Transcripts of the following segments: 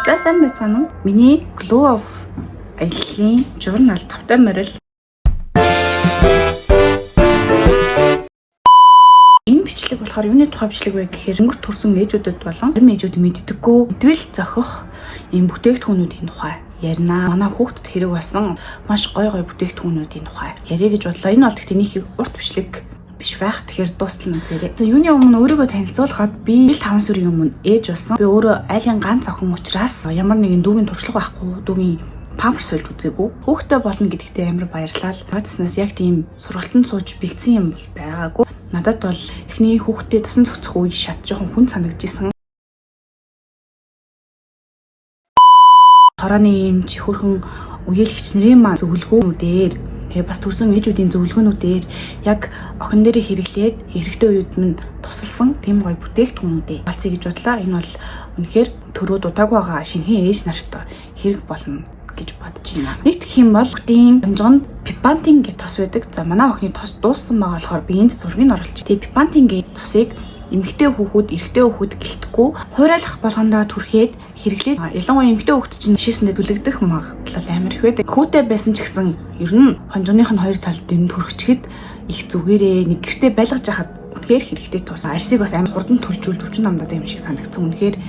За, сайн байцгаана уу? Миний Glow of аяллаа журнал тавтай морил. Энэ бичлэг болохоор юуны тухай бичлэг вэ гэхээр өнгөр төрсэн ээжүүдэд болон зарим ээжүүд мэддэггүй мэдвэл зохих ийм бүтээгдэхүүнүүдийн тухай ярина. Манай хүүхдэд хэрэг болсон маш гоё гоё бүтээгдэхүүнүүдийн тухай ярья гэж бодлоо. Энэ бол гэхдээ нэг их урт бичлэг биш байх. Тэгэхээр дуустал нь үзээрэй. Тэгээ юуны өмнө өөрийгөө танилцуулахад би жил 5 сарын өмнө ээж болсон. Би өөрөө айлын ганц охин учраас ямар нэгэн дүүгийн туршлага байхгүй, дүүгийн памперс сольж үзээгүй. Хүүхдтэй болно гэдэгтээ амар баярлалаа. Баацснаас яг тийм сургалтанд сууж бэлдсэн юм бол байгаагүй. Надад бол эхний хүүхдээ тасан зохицох үе шат жоохон хүн санагдчихсан. Хорооны юм чи хөрхөн үеэлэгч нарын маань зөвлөгөөнүүдээр, тэгээ бас төрсэн ээжүүдийн зөвлөгөөнүүдээр яг охин дээрээ хэрэглээд хэрэгтэй үед минь тусалсан тийм гоё бүтээгдэхүүнүүдээ олцъё гэж бодлоо. Энэ бол үнэхээр төрөөд удаагүй байгаа шинэхэн ээж нарт хэрэг болно гэж бодож байна. Нэгт гэх юм бол хүүхдийн хонжоонд Bepanthen гэх тос байдаг. За, манай охины тос дууссан байгаа болохоор би энд зургийг оруулчих. Тэгээ Bepanthen гэх тосыг эмэгтэй хүүхүүд, эрэгтэй хүүхүүд гэлтгүй хуурайлах болгондоо түрхээд хэрэглээд, ялангуяа эмэгтэй хүүхд чинь шээсэндээ түлэгдэх магадлал амар их байдаг. Хүүтэй байсан ч гэсэн ер нь хонжооных нь хоёр талд энэ түрхчихэд их зүгээрээ нэг гэртээ байлгаж яхад үнэхээр хэрэгтэй тос. Арсыг бас амар хурдан төлжүүлж өвчин намдаад юм шиг санагдсан. Үнэхээр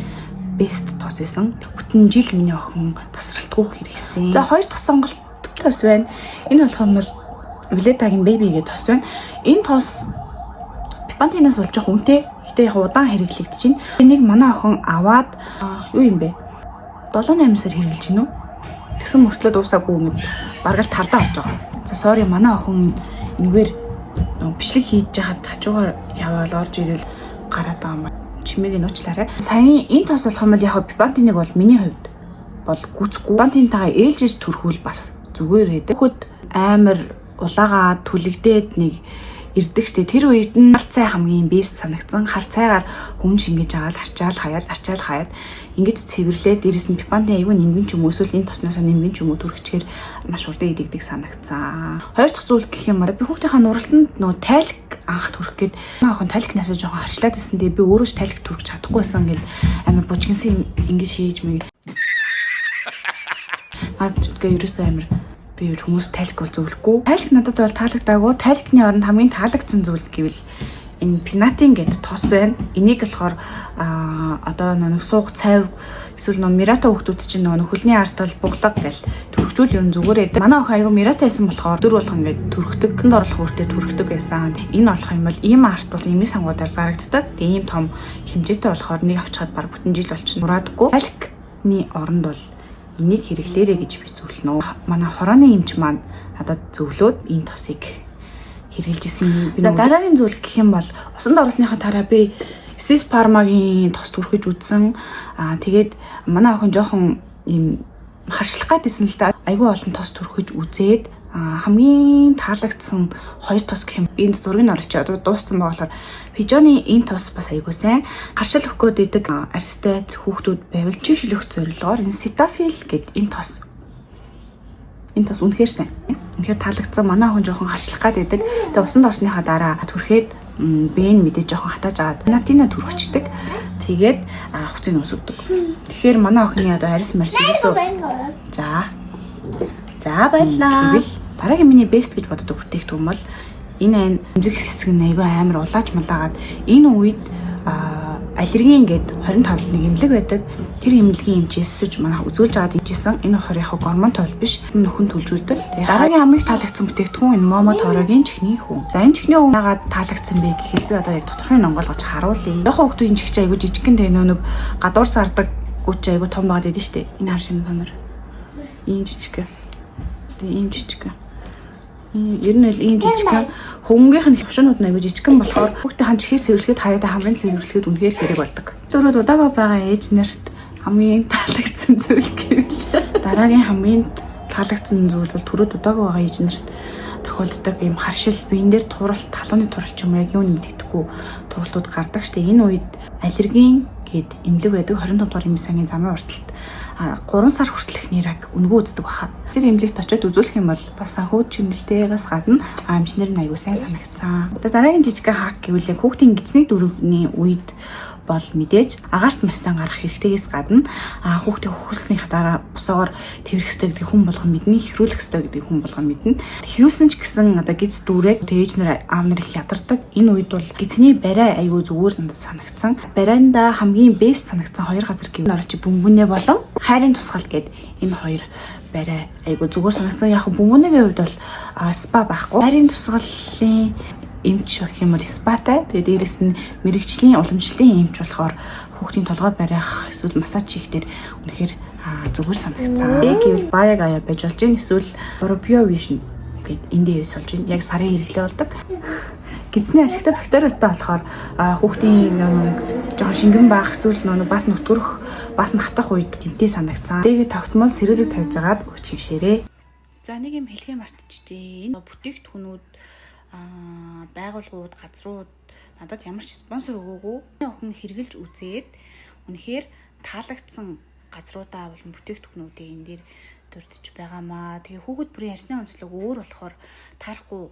best тос байсан. Бүтэн жил миний охин тасралтгүй хэрэгсэн. За, хоёр дахь сонголт тос байна. Энэ болох юм бол Weleda-гийн Baby гэдэг тос байна. Энэ тос Bepanthen-аас бол жоох үнэтэй. Гэтэ яг удаан хэрэглэгдэж байна. Энийг манай охин аваад юу юм бэ? 7 8 сар хэрэглэж гинүү. Тэгсэн мөртлөө дуусаагүй юм. Бараг л талдаа орж байгаа. За, sorry, манай охин энэгээр бичлэг хийж яхад хажуугаар яваал орж ирэл гараад байгаа юм. Чимээг нь уучлаарай. Саяын энэ тос болох юм бол яг Bepanthen-ыг бол миний хувьд бол гүцэхгүй. Bepanthen-тайгаа ээлжиж түрхүүл бас зүгээр байдаг. Хөхөд амар улаагаа түлэгдээд нэг ирдэг штэ. Тэр үед нь хар цай хамгийн best санагдсан. Хар цайгаар хүн шингээж агаал арчаал хаяад, арчаал хаяад ингэж цэвэрлээ. Дээрэс нь Bepanthen айгүй нэмгэн ч юм уу, эсвэл энэ тосноосоо нэмгэн ч юм уу түрхчихээр маш хурдан идэгдэг санагдсан. Хоёр дахь зүйл гэх юм бол би хүүхдийнхаа нуралтанд нөө тайлк анх түрхэх гээд, охин тайлкнасаа жоохон харчлаад байсан. Тэгээ би өөрөө ч тайлк түрхэж чадахгүй байсан гэл амар бужигнсан юм ингэж шийж мэг. Маад тэгээ ерөөсөө амар би бол хүмүүс тайлк бол зөвлөхгүй. Тайлк надад бол таалагдаагүй. Тайлкны оронд хамгийн таалагдсан зүйл гэвэл энэ Penaten гэдэг тос байна. Энийг болохоор одоо нэг сууг цайв эсвэл нөө Мирата хүүхдүүд чинь нөгөө хөлний артал буглаг гэл төрөгчүүл ер нь зүгээр байдаг. Манай охин айгүй Мирата байсан болохоор өдөр болгон ингээд төрөгдөг, тэнд орлох бүртээ төрөгдөг байсан. Энэ болох юм бол ийм арт бол эмийн сангуудаар зарагддаг. Тэгээ ийм том хэмжээтэй болохоор нэг авчхад баг бүтэн жил болчихно. Мураадаггүй. Тайлкны оронд бол энийг хэрэглээрэй гэж би зөвлөнө. Манай хорооны эмч маань надад зөвлөөд энэ тосыг хэрэглэж исэн. Би дараагийн зүйл гэх юм бол усанд оруулсныхаа дараа би Swiss Pharma-гийн тос түрхэж үзсэн. Аа, тэгээд манай охин жоохон ийм харшлах гад исэн л да. Айгүй олон тос түрхэж үзээд хамгийн таалагдсан хоёр тос гэх юм. Энд зургийг оруулчих. Одоо дууссан байгаа болохоор Пижоны энэ тос бас айгүй сайн. Харшил өгөх гээд идэг арьстай хүүхдүүд байвал чийгшил өгөх зорилгоор энэ Cetaphil гэд энэ тос. Энэ тос үнэхээр сайн. Үнэхээр таалагдсан. Манай хүн жоохон харшлах гад идэг. Тэгээ усанд орсныхаа дараа түрхээд бэн мэдээ жоохон хатааж агаад натина түрхчдэг. Тэгээд хувцсыг өмсөдөг. Тэгэхээр манай охины одоо арьс марс ерөөсөө. За. За, баярлаа. Гэвэл дараагийн миний best гэж боддог бүтээгдэхүүн бол энэ айн эмзэг хэсэг нь айгүй амар улааж мулаагаад энэ үед аллергийн гээд 25-д нэг эмнэлэг байдаг. Тэр эмнэлгийн эмчээсэж манай үзүүлж аваад ижсэн. Энэ болохоор яг гормон тол биш. Нөхөн төлжүүлдэг. Тэгээ дараагийн хамгийн таалагдсан бүтээгдэхүүн энэ Momo Toro-гийн чихний хүн. За, энэ чихний хүн яагаад таалагдсан бэ гэхэд би одоо яг тодорхой онгойлгож харуулъя. Жохон хүүхдүүдийн чих чи айгүй жижигхэн, тэгээ нөө нэг гадуур сардаг гүч айгүй том байгаад идэв штэ. Энэ хар шинэ та нар. Ийм жижиг. Тэгээ ийм жижиг. Ер нь л ийм жижигхэн хөнгийнх нь тушаанууд нь айгүй жижигхэн болохоор хүүхдээ хан чихийг цэвэрлэхэд, хаяада хамрын цэвэрлэхэд үнэхээр хэрэг болдог. Зөрөөд удаага байгаа ээж нарт хамгийн таалагдсан зүйл гэвэл дараагийн хамгийн таалагдсан зүйл бол төрөөд удаагүй байгаа ээж нарт тохиолддог ийм харшил, биен дээр туралт, халууны туралт ч юм уу, яг юу нэмэгдэхгүй туралтууд гардаг штэ. Энэ үед аллергийн гээд эмнэлэг байдаг. 25 дугаар эмийн сангийн замын урталт 3 сар хүртэл ихний рак үнэгүй үздэг баха. Тэр эмнэлэгт очиод үзүүлэх юм бол бас санхүү чимэлтэйгээс гадна эмчнэр нь аягүй сайн санагцсан. Одоо дараагийн жижигхэн hack гэвэл яг хүүхдийн гидсний дөрөвний үед Бол мэдээж агаарт маш сайн гарах хэрэгтэйгээс гадна хүүхдээ хөхөлснийхаа дараа босоогоор тэврэх ёстой гэдгийг хүн болгон мэднэ, хэрүүлэх ёстой гэдгийг хүн болгон мэднэ. Хэрүүлсэн ч гэсэн одоо гэдэс дүүрээд ээж нар, аав нар их ядардаг. Энэ үед бол гэдэсний бариа айгүй зүгээр надад санагдсан. Барианда хамгийн best санагдсан хоёр газар гэвэл орч бөмбөнөө болон хайрын тусгал гээд энэ хоёр бариа айгүй зүгээр санагдсан. Яг бөмбөнөгийн хувьд бол спа байхгүй. Хайрын тусгалын эмч гэх юм бол спатай. Тэгээ дээрэс нь мэргэжлийн уламжлалын эмч болохоор хүүхдийн толгой бариах эсвэл массаж хийх дээр үнэхээр зүгээр санагдсан. Тэг гэвэл Баяг аяа байж болж гин эсвэл Robio Vision гэд эндээ юус болж гин. Яг сарын хэрэглээ болдог. Гэдэсний ашигтай бактериутай болохоор хүүхдийн нэг жоохон шингэн баах эсвэл нэг бас нүтгөрөх, бас хатах үед тэнтэй санагдсан. Тэгээд тогтмол сэрүүлэг тавьж агаад өгч хөвшээрээ. За, нэг юм хэлхээ мартчихжээ. Энэ бүтээгдэхүүнүүд, байгууллагууд, газрууд надад ямар ч спонсор өгөөгүй. Охин хэрэглэж үзээд үнэхээр таалагдсан газруудаа болон бүтээгдэхүүнүүдээ энэ дээр дурдж байгаамаа. Тэгээ хүүхэд бүрийн арьсны онцлог өөр болохоор таарахгүй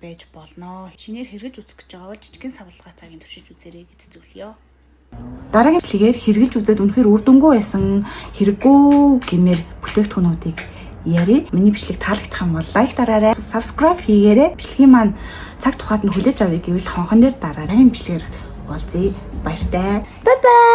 байж болно. Шинээр хэрэглэж үзэх гэж байгаа бол жижигхэн савлгаа цагийн туршиж үзээрэй гэж зөвлөё. Дараагийн бичлэгээр хэрэглэж үзээд үнэхээр үр дүнгүй байсан, хэрэггүй гэмээр бүтээгдэхүүнүүдийг ярив. Миний бичлэг таалагдах юм бол like дараарай, subscribe хийгээрэй. Бичлэгийн маань цаг тухайд нь хүлээж авъя гэвэл хонхон дээр дараарай. Энэ бичлэгээр уулзъя. Баяртай. Bye bye.